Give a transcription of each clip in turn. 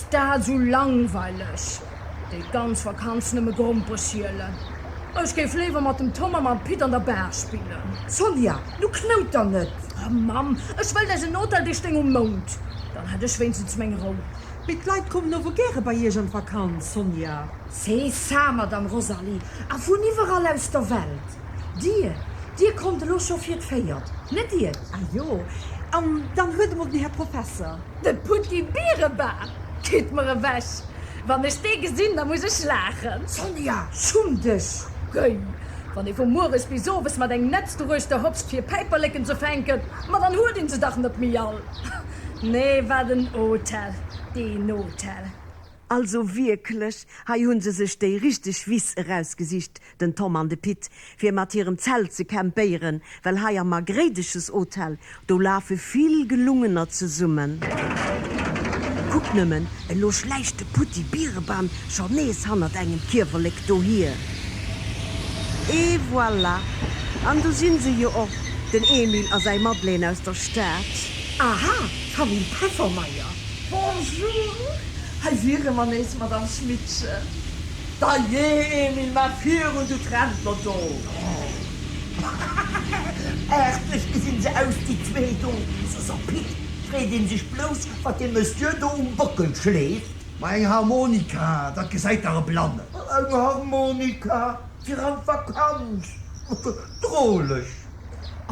Ass dat esou langweileg, déi ganz Vakanz nëmme Gromper schielen. Ech géif léiwer mat dem Tom a mam Pit an der Baach spillen. Sonja, nu knout der net! Oh Mamm, ech wëllt eisen Hotel, dee stéing um Mound. Dann hätt ech wéinstens meng Rou. Mee d'Leit kommen ower gäre bei iech an d'Vakanz, Sonja. C'est ça, Madame Rosalie, a vun iwwerall aus der Welt. Dir, dir kommt elo scho fir d'Véiert, net iert? Ah jo, an dann huet emol den Här Professer. De Putti Bierebam! Gitt mer ewech! Wann ech dee gesinn, da muss ech laachen. Sonja, schumm dech! Géi! Wann ee vu mueres bis owes mat engem Netz doruechter hopst fir Päiperleken ze fänken, ma dann huet een se dach net méi all. Nee, wat en Hotel, deen Hotel! Also wierklech, hei hunn se sech déi richteg Wiss erausgesicht, den Tom an de Pit, fir mat hirem Zelt ze campéieren, well hei am Margréideches Hotel, do lafe vill Gelungener zesummen. Kuck nëmmen, elo schläicht de Putti Bierebam scho nees hannert engem Kiewerlek dohier. Et voilà! An do sinn se jo och, den Emil a säi Madeleine aus der Stad. Aha, d'Famill Peffermeyer. Bonjour, hei wiere mer nees, Madame Schmidtchen. Dajee, Emil, maach virun, du Trentler do! Aartlech gesinn se aus, déi zwee do. So, Pit, freet een sech blouss, wat dee Monsieur do um Bockel schleeft. Ma eng Harmonika, dat gesäit dach e Blannen. Eng Harmonika fir an d'Vakanz? Droleg!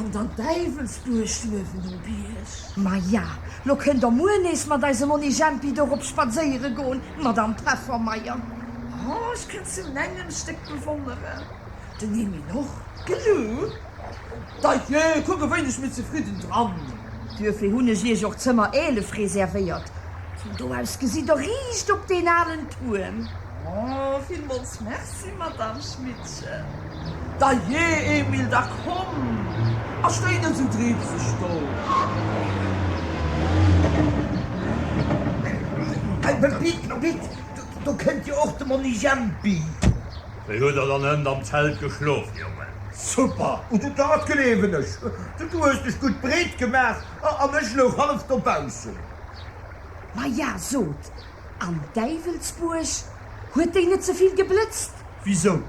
An der Däiwelsbuerg uewen um Bierg. Maja, lo kënnt der muer nees mat eisem Monni Jempi dorop spadséiere goen, Madame Peffermeyer. Oh, ech kënnt se un engem Stéck bewonneren. Den Emil och. Gelu, Dajee, kuck e wéineg méi zefridden dran. Duerfir hunn ech iech och Zëmmer 11 reservéiert. Vun do aus gesitt der riicht op deen alen Tuerm. Oh, villmools merci, Madame Schmidtchen. Dajee, Emil, da komm a stéi net esou dreepseg do. Pit, Pit, do kënnt jo och de Monni Jempi. Wéi huet der dann hënt am Zelt geschlof, Jongen? Super! Dat gleewen ech! Du hues dech gutt breet gemaach an ech louch hallef dobaussen. Maja, sot, An d'Däiwelsbuerg? Huet déi net ze vill geblëtzt? Wisou?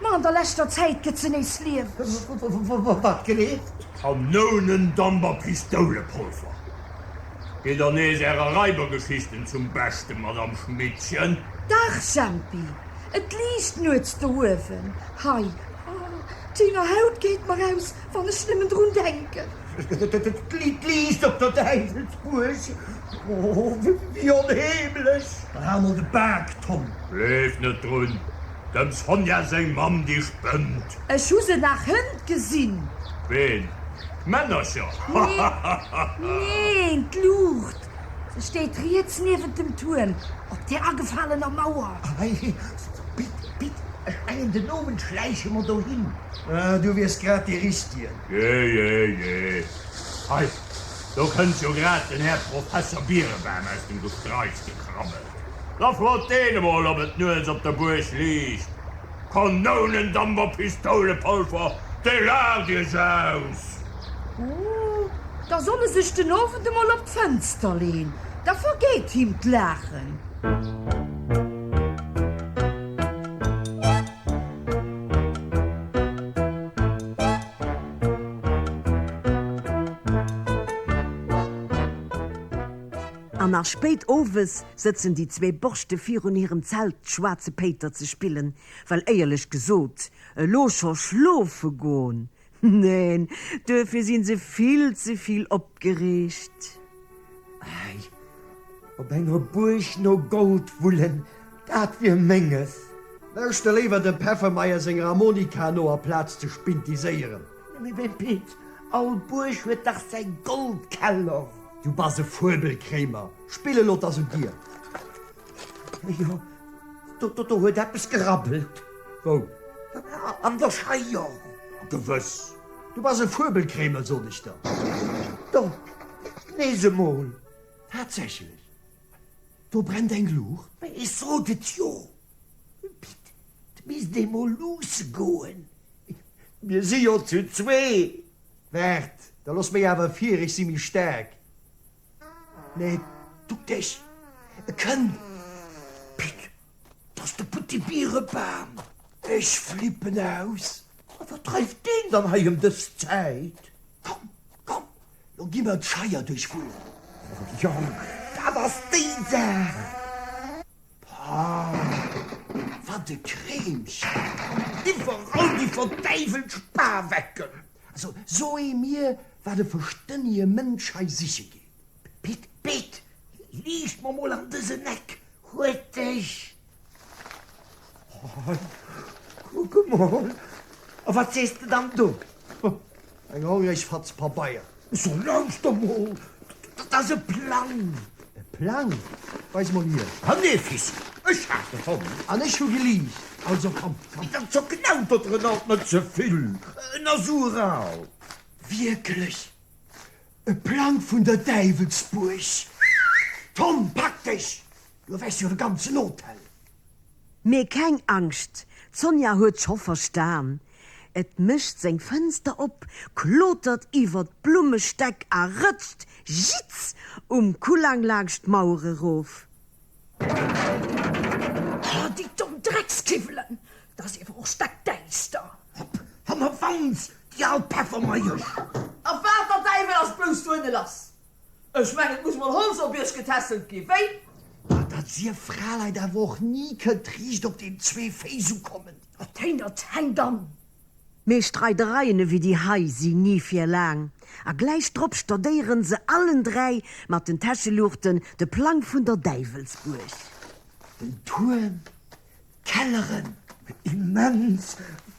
Ma an der leschter Zäit gëtt se nees lieweg. Wat geleeft? Kanounen, Damp a Pistoulepolfer. Gitt der nees ärer Raibergeschichten zum Beschten, Madame Schmidtchen? Dach, Jempi, et liicht nuets do uewen. Hei, oh, d'Hingerhaut geet mer aus, wann ech nëmmen drun denken. D'Liicht op der Däiwelsbuerg, oh, wéi onheemlech! Dann hal mol de Bak, Tom. Gleeft net drun, dem Sonja seng Mamm, déi spënnt. Ech hu se nach hënt gesinn. Ween? D'Männercher? Neen, d'Luucht. Se steet riets niewent dem Tuerm, op där agefalener Mauer. Hei, Pit, Pit, ech mengen, den Owend schläiche mer dohin. Du wiers grad dee Richtegen. Jee, jee, jee. Hei, do kënnt jo grad den Här Professer Bierebam aus dem Gestreis gekrabbelt. Da frot deen emol, ob et nuets op der Buerg liicht. Kanounendamp a Pistoulepolfer, dee laacht iech aus! Oh, da soll e sech den Owend emol op d'Fënster leen, da vergeet him d'Laachen. An nach spéit owes sëtzen déi zwee Borschte virun hirem Zelt Schwaarze Péiter ze spillen, well éierlech gesot, elo scho schlofe goen, neen, duerfir si se vill ze vill opgereegt. Ei, op enger Buerg no Gold wullen, dat wier menges. Lauschter léiwer dem Peffermeyer senger Harmonika no, aplaz ze spintiséieren. Mee Pit, all Buerg huet dach säi Goldkeller. Du bass e Fuebelkréimer. Spill elo, 't ass un dir. Jo, do huet eppes gerabbelt. Wou? An der Scheier. Gewëss. Du bass e Fuebelkréimer, sot ech der. Do, nees emol. Tatsächlech, do brennt eng Luucht. Mä ech sot et jo. Pit, 't misst ee mol luusse goen. Mir si jo zu zwee. Waart, da looss méi awer vir, ech si méi staark. Nee, duck dech! E kënnt! Pit, 't ass de Putti Birebam! Ech flippen aus! A wat dreift deen dann hei ëm dës Zäit? Komm, komm, lo gi mer d'Scheier duerchwullen! Oh Jong, dat ass déi Saach! Pah, wat e Kreemchen! Iwwerall déi verdäiwelt Spawecken! Also, so ee mir, wat e verstënnege Mënsch hei siche geet! Pit, Pit, liicht mer mol an dësen Eck, huerteg! Hei, kuck emol, a wat sees de dann do? Eng hongreg Fatz Pabeier. So, lauschter mol, dat ass e Plang! E Plang? Weis mol hier. Ah nee, Fils, ech hat e fonnt. An ech hu geliicht. Also komm, komm. Dann zerknautert en alt net ze vill, en ass ural. Wierklech? E Plang vun der Däiwelsbuerg! Tom, pak dech! Du erwächs jo de ganzen Hotel! Mee keng Angscht, d'Sonja huet scho verstan. Et mécht seng Fënster op, klotert iwwer d'Blummestäck a rëtscht, jitz, um Kullang laangscht d'Mauer erof. Oh, déi domm Dreckskiwwelen! 't ass iewer och steckdäister. Hopp, hannerwands, déi al Peffermeiesch! A wat der Däiwel ass blouss dohinne lass? Ech mengen, et muss mol Holz op iech getässelt gi, wéi? Ma datt dir Fraleit awer och ni kënnt riicht op den zwee Féiss ukommen! Op d'Héinert hänkt an! Mee Streidereien ewéi déi hei si ni fir laang, a gläich drop stadéieren se allen 3 mat den Täscheluuchten de Plang vun der Däiwelsbuerg. Den Tuerm, d'Kelleren. Immens!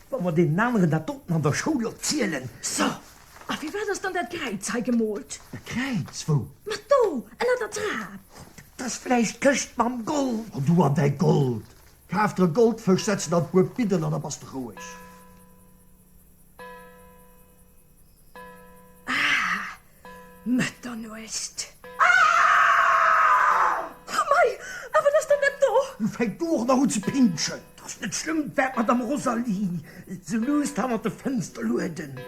Wa mer deenen aneren dat doten an der Schoul erzielen. So, a firwat ass dann dat Kräiz hei gemoolt? E Kräiz? Wou? Ma do, ënner der Trap. Dat ass vläicht d'Këscht mam Gold. Oh, du an däi Gold! Kaf der e Goldfësch, setz en an e puer Bidden an da bass de roueg. Ah, Mëtternuecht. Ah! Oh mei, a wat ass dann dat do? Nu fänk du och nach un ze pinschen. 't ass net schlëmm, 't war d'Madame Rosalie. Se luusst hannert de Fënsterlueden.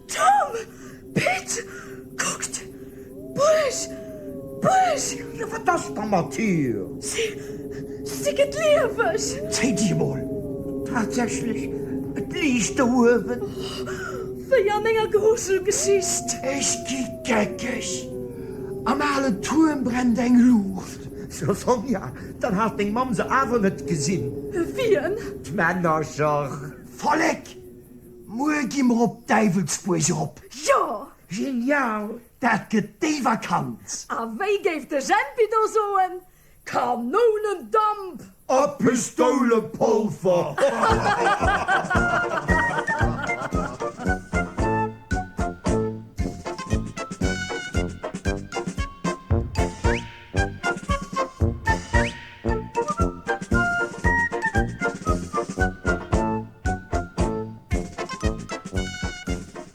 Tom! Pit! Kuckt! D'Buerg! D'Buerg! Jo, wat ass da mat hir? Si, si gëtt lieweg! Zéi dech emol! Tatsächlech, et liicht do uewen! Wéi an enger Gruselgeschicht! Ech gi geckeg! Am alen Tuerm brennt eng Luucht! So, Sonja, dann hat deng Mamm se awer net gesinn. Wien? D'Männercher! Vollek! Muer gi mer op d'Däiwelsbuerg erop! Jo! Genial! Dat gëtt déi Vakanz! A wéi géif de Jempi do soen? Kanounendamp! A Pistoulepolver!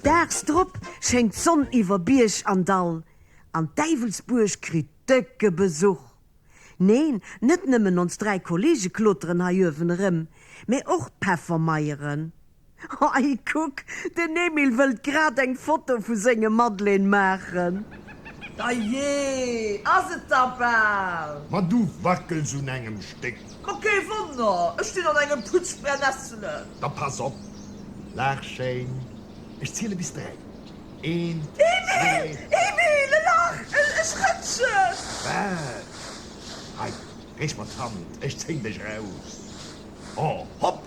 Daags drop schéngt d'Sonn iwwer Bierg an Dall an d'Däiwelsbuerg kritt décke Besuch. Neen, net nëmmen ons 3 Kollege kloteren hei uewen erëm, mee och d'Peffermeieren. Hei, kuck, den Emil wëllt grad eng Foto vu sengem Madeleine maachen. Dajee, ass et da bal! Ma du wackels un engem Stéck. Ma kee Wonner, ech stinn an engem Putz Brennesselen. Da pass op, laach schéin, ech ziele bis 3, Eent, Emil! zwee. Emil, e Lach! Ech rëtschen! Wat? Hei, reech mer d'Hand, ech zéien dech eraus. Oh, hopp!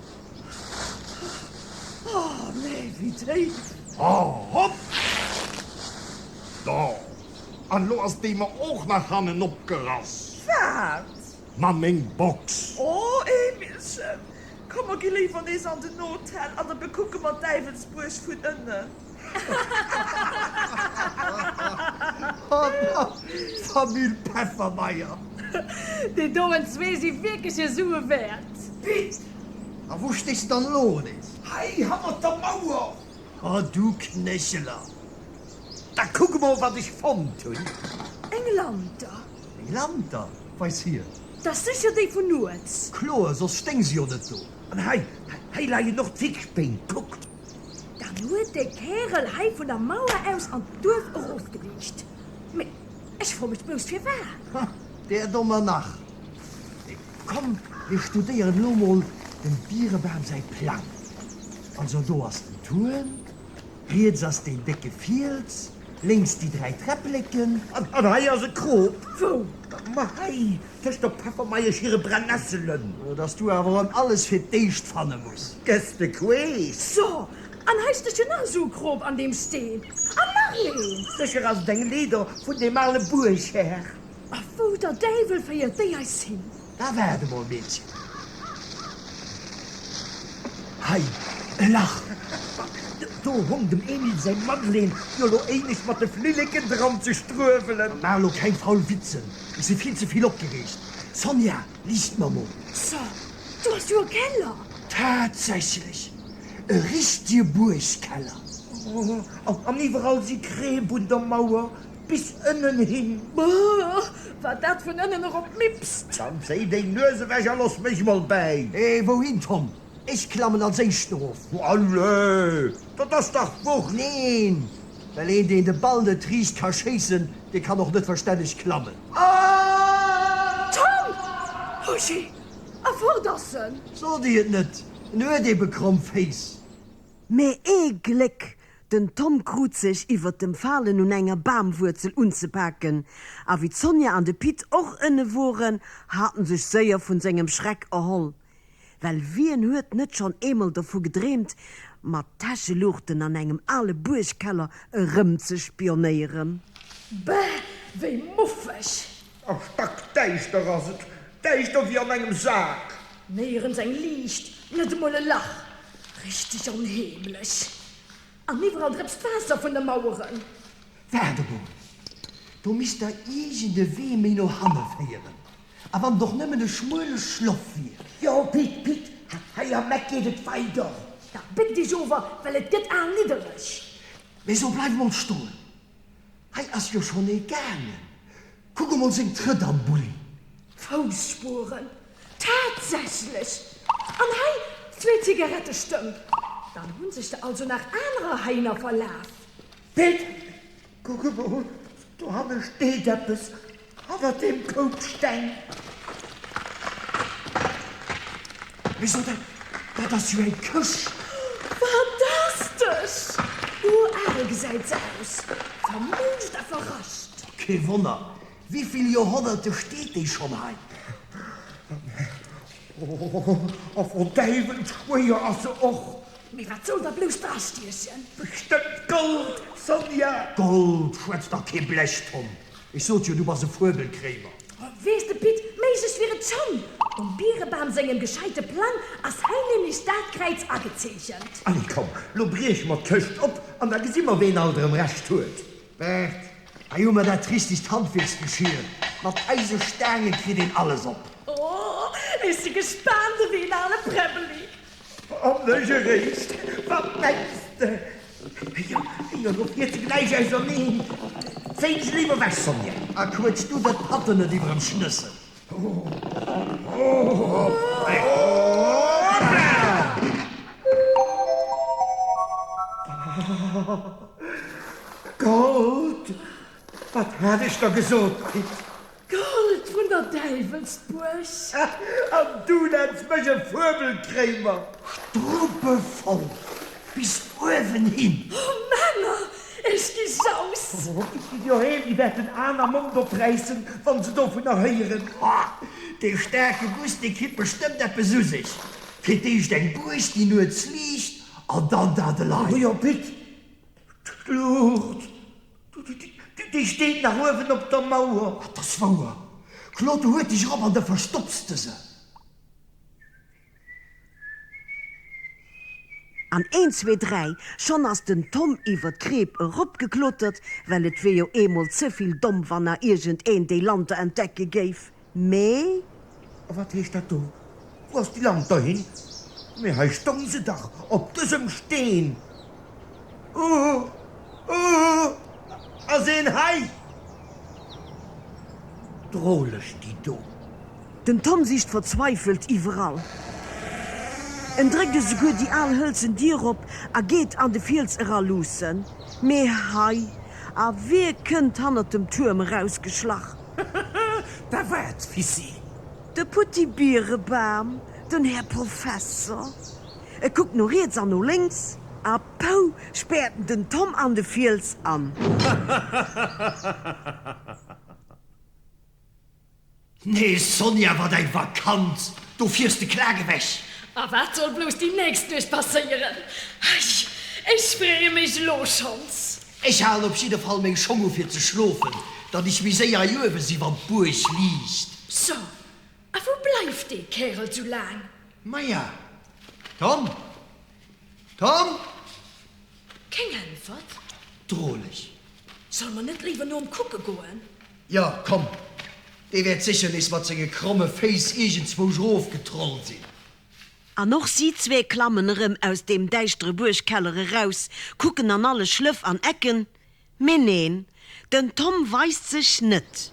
Oh nee, wéi déif! Oh, hopp! Do! An elo ass déi mer och nach hannen opgerass! Wat? Ma meng Box! Oh, Emilchen, komm mer gi léiwer nees an den Hotel an da bekucke mer d'Däiwelsbuerg vun ënnen. D'Famill Peffermeyer! Déi doen zwee si wierklech hir Sue wäert! Pit! A wou stees de dann elo nees? Hei hannert der Mauer! Oh du Knécheler! Da kuck emol wat ech fonnt hunn! Eng Lanter! Eng Lanter? Weis hier! 't ass sécher déi vun nuets! Kloer, soss stéing se jo net do! An hei, hei leien och d'Fickspéin, kuck! Dann huet de Kärel hei vun der Mauer aus an d'Duerf erofgeliicht. Mee ech fro mech blouss firwat? Ha! Där Dommer nach! Mee komm, mir studéieren elo mol dem Bierebam säi Plang. Also do ass den Tuerm, riets ass deen décke Fiels, lénks déi 3 Träppleken. An hei ass e Krop. Wou? Ma hei, tëscht der Peffermeiesch hire Brennesselen. Dass du awer erëm alles fir d'éischt fanne muss. Gëss de Queesch? So, an hei stécht jo nach esou e Krop an deem Steen. An nach een! Sécher ass et eng Leeder vun deem ale Buerghär. A wou der Däiwel féiert déi eis hin? Da waart emol, Meedchen. Hei, e Lach! Do hong dem Emil säi Madeleine jo lo éinescht mat de Flilleken dran ze struewelen. Maach lo keng faul Witzen, ech si vill ze vill opgereegt. Sonja, liicht mer mol. So, do ass jo e Keller! Tatsächlech, e richtege Buergkeller. An iwwerall si Kreep un der Mauer. Bis ënnen hin. Brrr, wat dat vun ënnen erop mippst. Dann zéi déi Nues ewech a looss mech mol bäi. Hee, wouhin, Tom? Ech klammen als éischten erof. Allez, dat ass dach Wurscht. Neen, well een, deen de Ball net riicht ka schéissen, dee kann och net verstänneg klammen. Tom! Hujee, a fort ass en. Sot déi et net, en huet ebe kromm Féiss. Mee ee Gléck, Den Tom krut sech iwwert dem Falen un enger Bamwuerzel unzepaken, a wéi d'Sonja an de Pit och ënne woren, hat en sech séier vun sengem Schreck erholl. Well wien huet net schonn eemol dovu gedreemt, mat Täscheluuchten an engem ale Buergkeller erëmzespionéieren? Bäh, wéi muffeg! A stackdäischter ass et, däischter wéi an engem Sak. Néierens eng Liicht, net emol e Lach. Richteg onheemlech. An iwwerall drëpst Waasser vun de Maueren. Waart emol, do misst der iergend e Wee méi no hanne féieren. A wann et och nëmmen e schmuele Schloff wier. Jo, Pit, Pit, hei am Eck geet et weider. Da béck dech ower, well et gëtt al niddereg. Mee so, bleif emol stoen, hei ass jo schonn ee gaangen. Kuck emol seng Trëtt am Bulli. Fousspueren, tatsächlech! An hei zwee Zigarettestëmp. Dann hu sech der also nach anerer heihinner verlaf. Pit, kuck emol, dohanne steet eppes, hannert deem Koup Steng. Mee so, dat, dat ass jo eng Këscht! Fantastesch! Ural gesäit se aus, vermuuscht a verrascht. Kee Wonner, Wivill Joerhonnerte steet déi schonn hei? A verdäiwelt schwéier ass se och! Mee wat soll da blouss drastiechen? Bestëmmt Gold, Sonja! Gold? Schwätz dach kee Blech, Tom! Ech sot jo, du bass e Fuebelkréimer! Weess de, Pit, méiglech wier et schonn! Um Bierebam sengem gescheite Plang ass hei nämlech dat Kräiz agezeechent. Allez, komm, lo brieche mer d'Këscht op an da gesi mer, ween alt erëm Recht huet. Waart, hei hu mer dat richtegt Handwierksgeschier. Mat eise Staange kritt een alles op. Oh, ech si gespaant ewéi en ale Präbbeli. An ech eréischt. Wat mengs de? Héier, héier, lo fiert se gläich auserneen. Zéi dech léiwer ewech, Sonja. A quëtsch du der d'Patten net iwwerem Schnëssel. Gold! Wat hat ech der gesot, Pit? Gold vun der Däiwelsbuerg! An du nenns mech e Fuebelkréimer! Struppevoll bis uewen hin! Oh Männer, ech gi saus! Déi doheem, déi wäerten An a Mond opräissen, wa se dovunner héieren. Ha! Dee staarke Gust, dee kritt bestëmmt eppes u sech. Fir d'éischt eng Buerg, déi nuets liicht, an dann dat elei. Jo, Pit, d'Luucht, déi steet nach uewen op der Mauer. Dat ass wouer. Claude, huet dech erop an da verstopps de se. An een, zwee, dräi, schonn ass den Tom iwwer d'Kreep eropgeklotert, well et wier jo eemol ze vill domm, wann nach iergend een déi Lanter entdecke géif. Mee. A wat heescht dat do? Wou ass déi Lanter hin? Mee hei stong se dach, op dësem Steen! Ooh, ooh, ass een hei? Droleg déi do! Den Tom sicht verzweifelt iwwerall. En dréckt esouguer déi al hëlzen Dier op a geet an de Fiels era luussen. Mee hei, a wie kënnt hannert dem Tuerm erausgeschlach? Da waart, Fissi! De Putti Birebam, den Här Professer. E kuckt no riets an no lénks a pou! späert en den Tom an de Fiels an. Nee Sonja, wat eng Vakanz, do fiers de klaak ewech. A wat soll blouss déi nächst Nuecht passéieren? Hei, ech freeë mech elo schonns. Ech halen op jidde Fall meng Schong u fir ze schlofen, datt ech méi séier hei uewe si wann d'Buerg liicht. So, a wou bleift dee Kärel sou laang? Maja, Tom? Tom? Keng Äntwert. Droleg. Solle mer net léiwer no em kucke goen? Jo, komm, dee wäert sécher nees mat senge kromme Féiss iergendzwousch erofgetrollt sinn. An och si zwee klammen erëm aus deem däischtere Buergkeller eraus, kucken an alle Schlëff an Ecken, mee neen, den Tom weist sech net.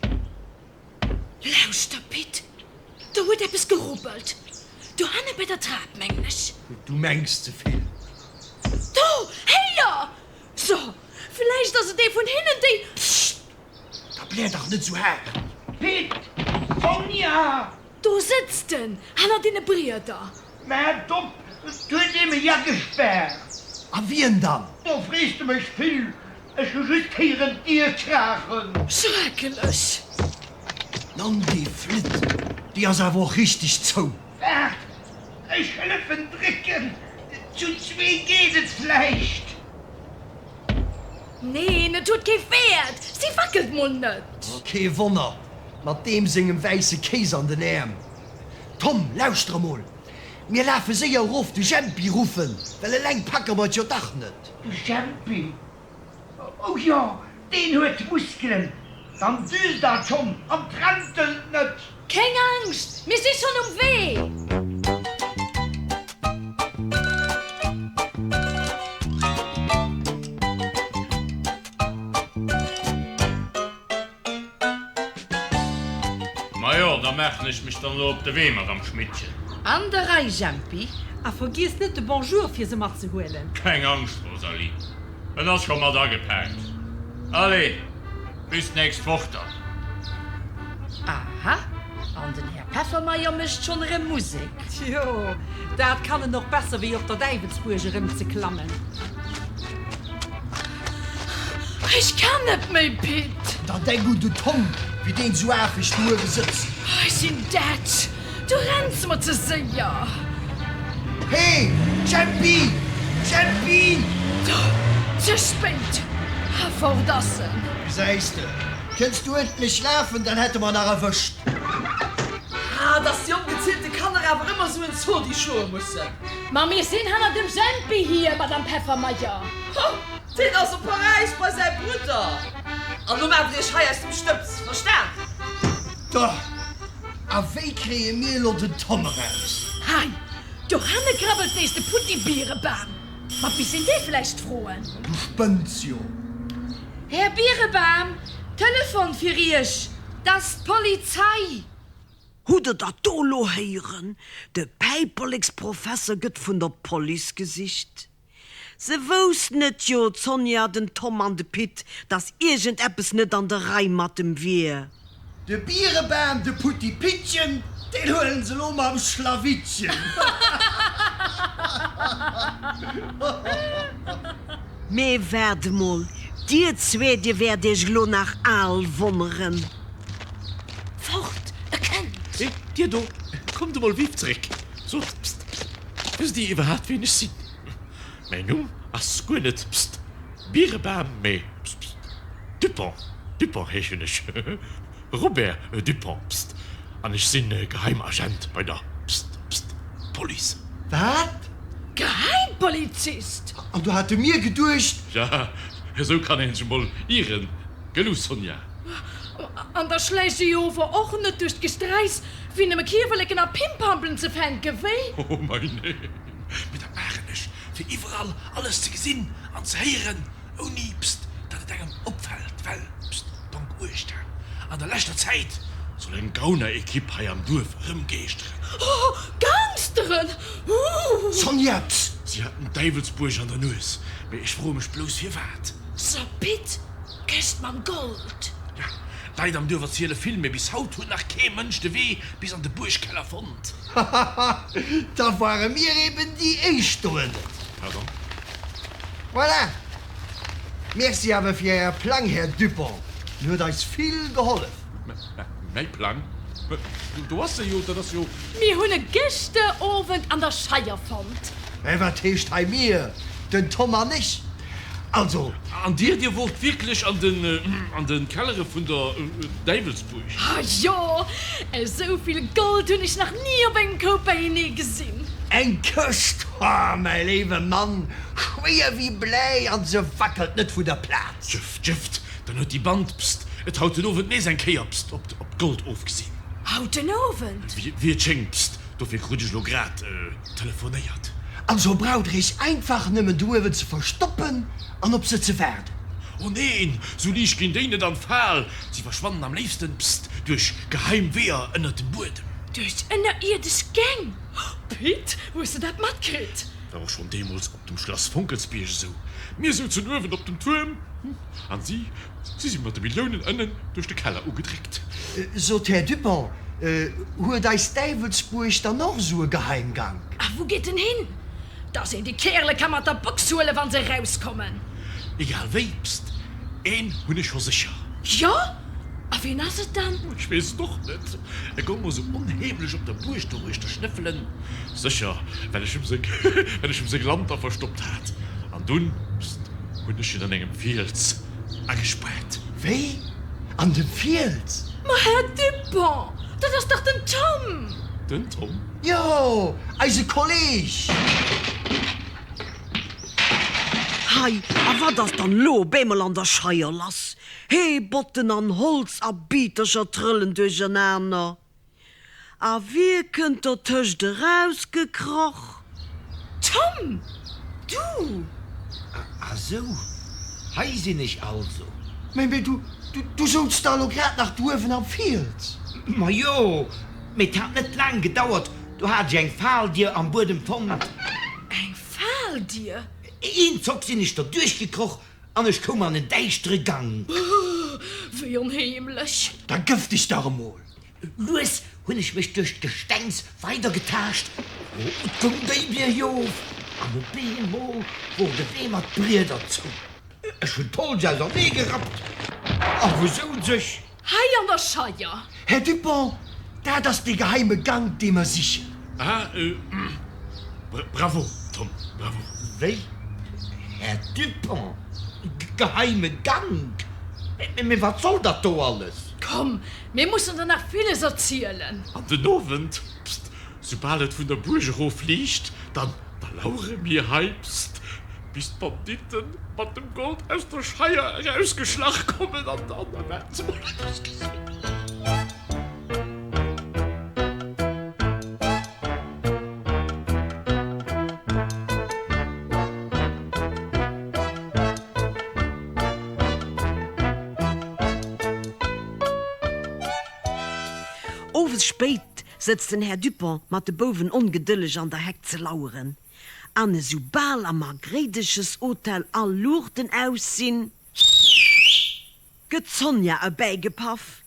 Lauschter, Pit, do huet eppes gerubbelt, dohanne bei der Trap, mengen ech. Du mengs ze vill. Do, héier! So, villäicht ass et ee vun hinnen, déi. Pscht! Da blär dach net sou haart! Pit! Sonja! Do sëtzt en, hanner deene Brieder. Maacht op, et huet ee mech agespaart! A wien dann? Do frees de mech vill, ech hu just héieren d'Dier kraachen. Schrecklech! Nann, déi Flitt, déi ass awer och richteg zou. Waart, ech hëllefen drécken, zu zwee geet et vläicht. Neen, et huet kee Wäert, si wackelt mol net. Kee Wonner, mat deem sengem wäisse Kéis an den Äerm. Tom, lauschter emol, mir lafe séier erof de Jempi ruffen, well eleng packe mer et jo dach net. De Jempi? Oh jo, deen huet Muskelen. Dann düst der schonn an trentelt net. Keng Angscht, mir si schonn um Wee! Majo, da maachen ech mech dann elo op de Wee, Madame Schmidtchen. An der Rei, Jempi. A vergiesst net de Bonjour fir se matzehuelen. Keng Angscht, Rosalie, en ass scho mat agepaakt. Allez, bis d'nächst Woch dann. Aha, an den Här Peffermeyer mécht schonn erëm Musek. Tjo, dat kann en och besser wéi op der Däiwelsbuerg erëmzeklammen. Ech kann net méi, Pit! Da denk un den Tom, wéi deen sou afeg do uewe sëtzt. Ech sinn dätsch, du renns mer ze séier. He, Jempi! Jempi! Do, ze spéit! Ha, fort ass en! Gesäis de, kënns du endlech lafen, dann hätte mer nach erwëscht. Ah, dass déi ongezillte Kanner awer ëmmer sou en Zodi schloe mussen. Ma mir sinn hanner dem Jempi hier, Madame Peffermeyer. Ho, deen ass op Paräis bei säi Brudder. An lo maacht der iech hei aus dem Stëbs, verstan? Da, a wéi kréie mir elo den Tom eraus? Hei, dohanne krabbelt nees de Putti-Bierebam. Ma bis een dee vläicht froen. Du spënns jo. Här Bierebam, Telefon fir Iech, 't ass d'Polizei! Hutt der dat do elo héieren? De Päiperleksprofesser gëtt vun der Police gesicht. Se woussten et jo, d'Sonja, den Tom an de Pit, dass iergendeppes net an der Rei mat em wier. De Bierebam, de Putti Pittchen, deen huelen se elo mam Schlawittchen. Mee waart emol, dir zwee, dir wäert iech elo nach al wonneren. Fort, e kënnt! He, dir do, kommt emol viv zeréck! Sot, pst, wësst dir iwwerhaapt, wien ech sinn? Mäin Numm ass guer net, pst, Bierebam, mee, pst, pst, Dupont, Dupont heeschen ech, Robert Dupont, pst, an ech sinn Geheimagent bei der, pst, pst, Police. Wat? Geheimpolizist? An do hate mir geduecht. Ja, esou kann een sech emol ieren, gell Sonja? An da schläicht ee jo ower och net duerch d'Gesträiss, fir nëmme Kiewerleken a Pimpampelen ze fänken, wéi? Oh mei nee, mee dat maachen ech, fir iwwerall alles ze gesinn an ze héieren, ouni, pst, datt et engem opfält, well, pst, dank uecht, an der leschter Zäit soll eng Gaunerekipp hei am Duerf erëmgeeschteren. Oh, Gangsteren! Ooh! Sonja, pst! Si haten d'Däiwelsbuerg an der Nues, mee ech froe mech blouss firwat. So, Pit, D'Këscht mam Gold. Ja, D'Leit am Duerf erziele vill, mee bis haut huet nach kee Mënsch de Wee bis an de Buergkeller fonnt. Hahaha, da ware mir eben déi éischt do ënnen. Pardon? Voilà! Merci awer fir Äre Plang, Här Dupont, en huet eis vill gehollef. Mäi Plang? Do ass e jo, dat ass jo. Mir hunn e gëschter Owend an der Scheier fonnt. Mä wat heescht hei mir? Den Tom an ech. Also. An dir, dir wort wierklech an den, an de Kellere vun der Däiwelsbuerg? Ha jo! Esou vill Gold hunn ech nach ni op engem Koup beienee gesinn. Eng Këscht, ha, mäi léiwe Mann, schwéier wéi Bläi an se wackelt net vun der Plaz. Jëft, jëft, dann huet déi Band, pst, et haut den Owend nees eng Kéier, pst, op d'Gold ofgesinn. Haut den Owend? Wéi et schéngt, pst, dofir krut ech elo grad telefonéiert. Also braucht der iech einfach nëmmen do uewen ze verstoppen an op se ze waarden. Oh neen, sou liicht ginn déi net an d'Fal. Si verschwannen am léifsten, pst, duerch geheim Weeër ënnert dem Buedem. Duerch ënnerierdesch Gäng? Pit, hues de dat matkritt? War och schonn deemools op dem Schlass Fonkelsbierg esou. Mir souzen uewen op dem Tuerm an si, si si mat de Milliounen ënnen duerch de Keller ugedréckt. Sot, Här Dupont, huet eis Däiwelsbuerg dann och esou e Geheimgank? A wou geet en hin? Dass een déi Kärele ka mat der Box huelen, wa se erauskommen. Egal wéi, pst, een hunn ech scho sécher. Jo? A ween ass et dann? Ech weess et och net. E goung mer sou onheemlech op der Buerg doruechter schnëffelen. Sécher, well ech em seng, well ech em seng Lanter verstoppt hat. An dunn, pst, hunn ech en an engem Fiels agespaart. Wéi? An dem Fiels? Ma Här Dupont, dat ass dach den Tom! Den Tom? Jo, eise Kolleg! Hei, a wat ass dann elo op eemol an der Scheier lass? Heebotten an Holz a Bitercher trëllen duerchernaner. A wie kënnt dertëscht erausgekroch? Tom! Du! A sou, hei sinn ech also. Mee, mee du, du souz dach elo grad nach do uewen am Fiels. Majo, mee 't hat net laang gedauert, do hat ech eng Faldier am Buedem fonnt. Eng Faldier? Eenzock sinn ech derduerch gekroch an ech koum an en däischtere Gank. Wéi onheemlech! Da gëff dech dach emol! Lues hunn ech mech duerch d'Gestengs weidergetaascht, et goung déi biergof an op eemol wor de Wee mat Brieder zou. Ech hunn d'Holz ausernee gerappt a wou souz ech? Hei an der Scheier! Här Dupont, dat ass dee geheime Gank, dee mer sichen. Ah, bravo, Tom, bravo. Wéi, Här Dupont? Geheime Gank? Mee wat soll dat do alles? Komm, Mir mussen der nach villes erzielen. An den Owend, pst, soubal et vun der Buerg erof liicht, dann, da lauere mir hei, pst, bis d'Banditten mat dem Gold aus der Scheier erausgeschlach kommen, an dann, da waarden se mol eppes gesinn. Owes spéit sëtzt den Här Dupont mat de Bouwen ongedëlleg an der Heck ze laueren, an esoubal am Margréideches Hotel all Luuchten aus sinn, gëtt d'Sonja erbäigepaff,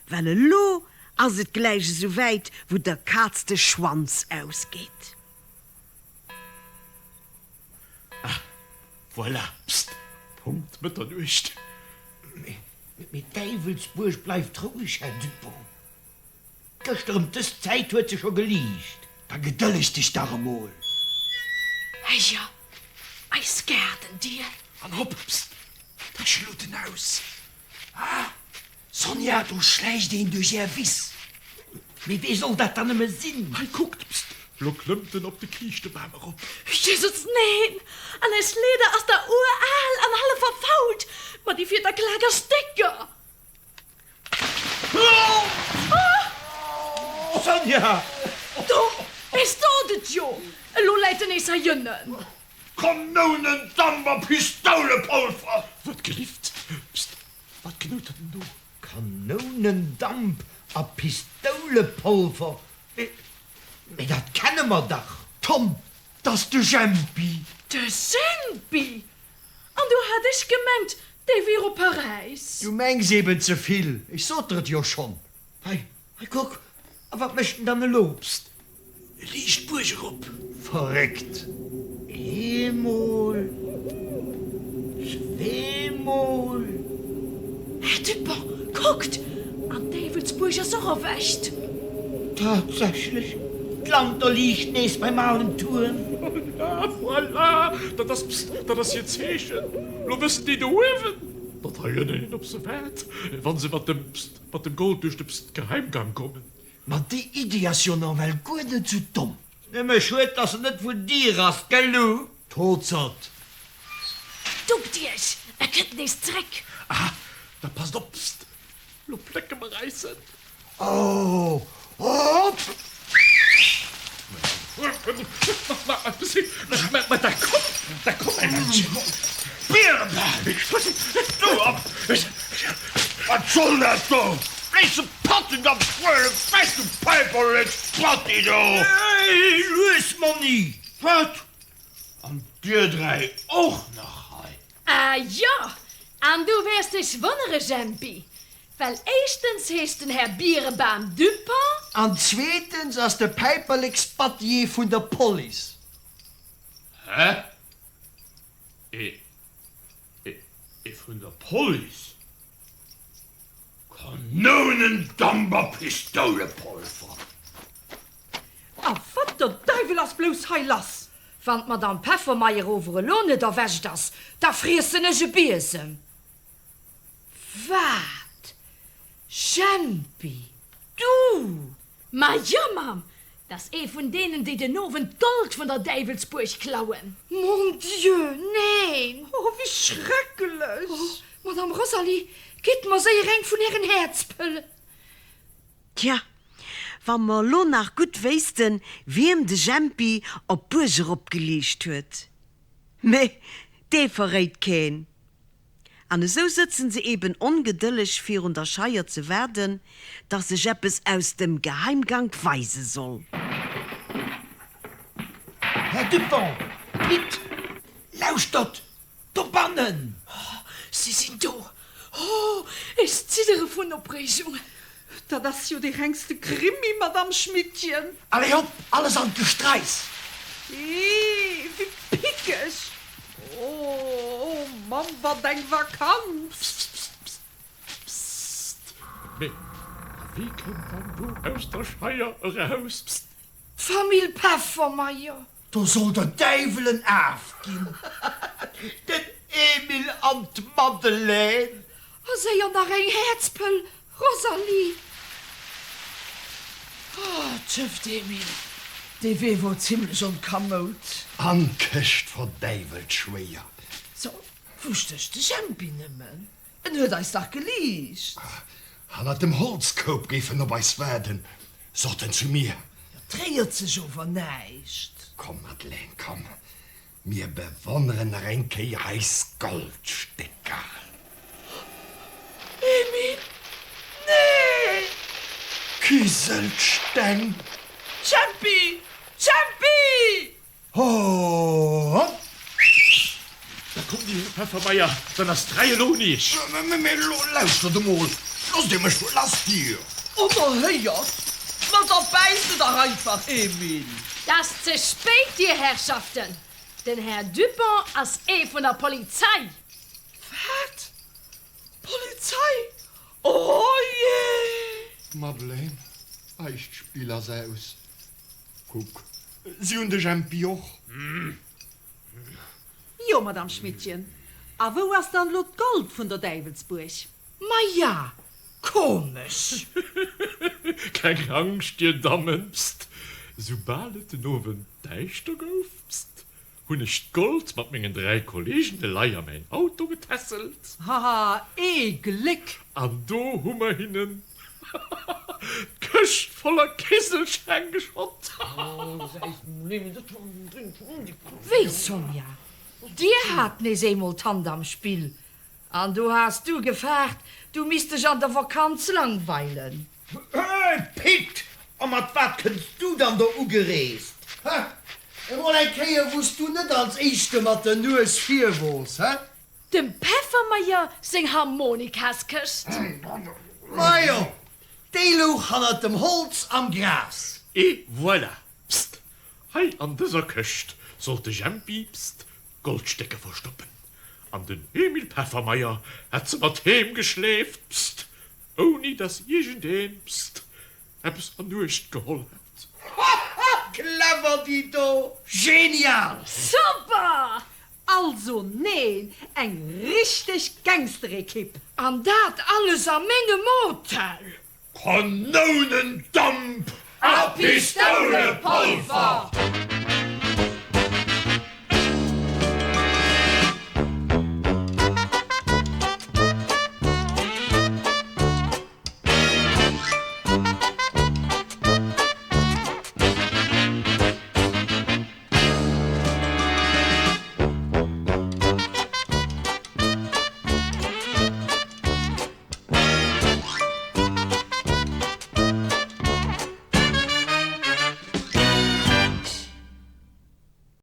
well elo ass et gläich esou wäit, wou der Kaz de Schwanz ausgeet. Ah, voilà, pst, Punkt Mëtternuecht. Mee d'Däiwelsbuerg bleift roueg, Här Dupont. Gëschter ëm dës Zäit huet se scho geliicht. Da gedëlleg dech dach emol. Héier, eis Gaardendier. An hopp, pst, d'Täscheluten aus. Ah, Sonja, do schläicht een duerch är Wiss. Mee wee soll dat dann nëmme sinn? Hei, kuckt, pst, lo klëmmt en op de Kiischtebam erop. Jesus, neen! An eis Leeder ass der uraal an hallef verfault, ma déi Fiederklak ass décker. Sonja! Do, ech sot et jo! Elo läit en nees hei ënnen. Kanounendamp a Pistoulepolfer! Wat gelift? Pst, wat knoutert en do? Kanounendamp a Pistoulepolfer? Mee dat kenne mer dach! Tom, 't ass de Jempi! De Jempi? An do hat ech gemengt,. Dee wier op Paräis. Du mengs eben ze vill, ech sot der et jo schonn. Hei, hei, kuck, a wat mécht en dann elo? Psst, e liicht d'Buerg erop. Verréckt! Eemol, zweemol. Här Dupont, kuckt, an d'Däiwelsbuerg ass och erwächt. Tatsächlech, d'Lanter liicht nees beim alen Tuerm. Voilà, voilà, dat ass, psst, dat ass hiert Zeechen. Lo wëssen déi do uewen, datt hei ënnen een op se waart, wa se mat dem, psst, mat dem Gold duerch de, psst, Geheimgang kommen. Ma déi Iddi ass jo nawell guer net sou domm. Nëmme schued, dass se net vun dir ass, gell Lou? Tozert! Duckt iech, e kënnt nees zréck! Aha, da passt op, psst, lo plécke mer eis en. Oh, hopp! Ma da komm, da komm, mäi Männchen! Bierebal! Du op! Wat soll dat do? Bléise Patten da wuel ewech, du Päiperlekspatti do! Hey, lues, Monni! Wat? An dir 3 och nach hei? Ah jo, an du wäers dech wonnere, Jempi, well éischtens heescht den Här Bierebam Dupont. An zweetens ass de Päiperlekspatti ee vun der Police. Hä? Ee, ee vun der Police? Kanounen, Damp a Pistoulepolver! A wat der Däiwel ass blouss hei lass? Wann d'Madame Peffermeyer ower elo net erwächt ass, da friessen ech e Biesem! Wat? Jempi, du? Ma jo, Mamm, 't ass ee vun deenen, déi den Owend d'Gold vun der Däiwelsbuerg klauen. Mon Dieu, neen! Oh, wéi schrecklech! Oh, Madame Rosalie, gitt mer séier eng vun Ären Häerzpëllen! Tja, wa mer elo nach gutt wéissten, wiem de Jempi op d'Buerg eropgeliicht huet. Mee dee verréit keen. An esou sëtzen se eben ongedëlleg virun der Scheier ze waarden, dass sech eppes aus dem Geheimgank weise soll. Här Dupont, Pitt, lauschtert, dobannen! Oh, si sinn do! Oh, ech ziddere vun Opreegung! Dat ass jo dee rengste Krimi, Madame Schmidtchen! Allez hopp, alles an d'Gestreis! Eeh, wéi pickeg! Oh, Mamm, wat eng Vakanz! Psst, psst, psst, psst! Mee a wie kënnt dann do aus der Scheier eraus? Psst! D'Famill Peffermeyer! Do soll der Däiwel en Af ginn. Den Emil an d'Madeleine. A séier nach eng Häerzpëll, Rosalie! Oh, tëft, Emil, dee Wee wor zimlech onkamoud. An d'Këscht verdäiwelt schwéier. So, wou stécht de Jempi nëmmen? En huet eis dach geliicht. Hannert dem Holzkoup géif en op eis waarden, sot en zu mir. Jo, 't réiert sech ower näischt. Komm, Madeleine, komm, mir bewonneren nach eng Kéier eis Goldstécker. Emil, nee! Kiselsteng! Jempi! Jempi! Hopp! Da kommt Dir, Här Peffermeyer, dann ass d'Rei elo un Iech. Mä elo lauschtert emol, loosst Dir mech wuel lass, Dir! Onerhéiert! Ma da bäiss de dach einfach, Emil! 't ass ze spéit, Dir Herrschaften, den Här Dupont ass ee vun der Polizei! Wat? D'Polizei? Oh jee! Madeleine, eist Spill ass aus. Kuck, si hunn de Jempi och. Jo, Madame Schmidtchen, a wou ass dann elo d'Gold vun der Däiwelsbuerg? Maja, komesch! Keng Angscht, dir Dammen, pst, soubal et den Owend däischter gouf, pst, hunn ech d'Gold mat mengen 3 Kollegen elei a mäin Auto getässelt. Haha, ee Gléck! An do hu mer hinnen d'Këscht voller Kiselscheng geschott. Wéi, Sonja, dir hat nees eemol d'Hand am Spill an du has du gefaart, du misst dech an der Vakanz langweilen. Hey Pit, a mat wat kënns du dann do ugereest? Ha, emol eng Kéier wou s du net als éischte mat der Nues vir wors, he? Dem Peffermeyer seng Harmonikaskëscht. Majo, déi louch hannert dem Holz am Gras. Et voilà! Psst! Hei an dëser Këscht sollt de Jempi, psst, Goldstécker verstoppen. An den Emil Peffermeyer hätt se mat heem geschleeft, psst, ouni dass iergendeen, psst, eppes an Uecht geholl hätt. Haha, clever déi do! Genial! Super! Also neen, eng richteg Gangsterekipp! An dat alles a mengem Hotel! Kanounendamp a Pistoulepolver!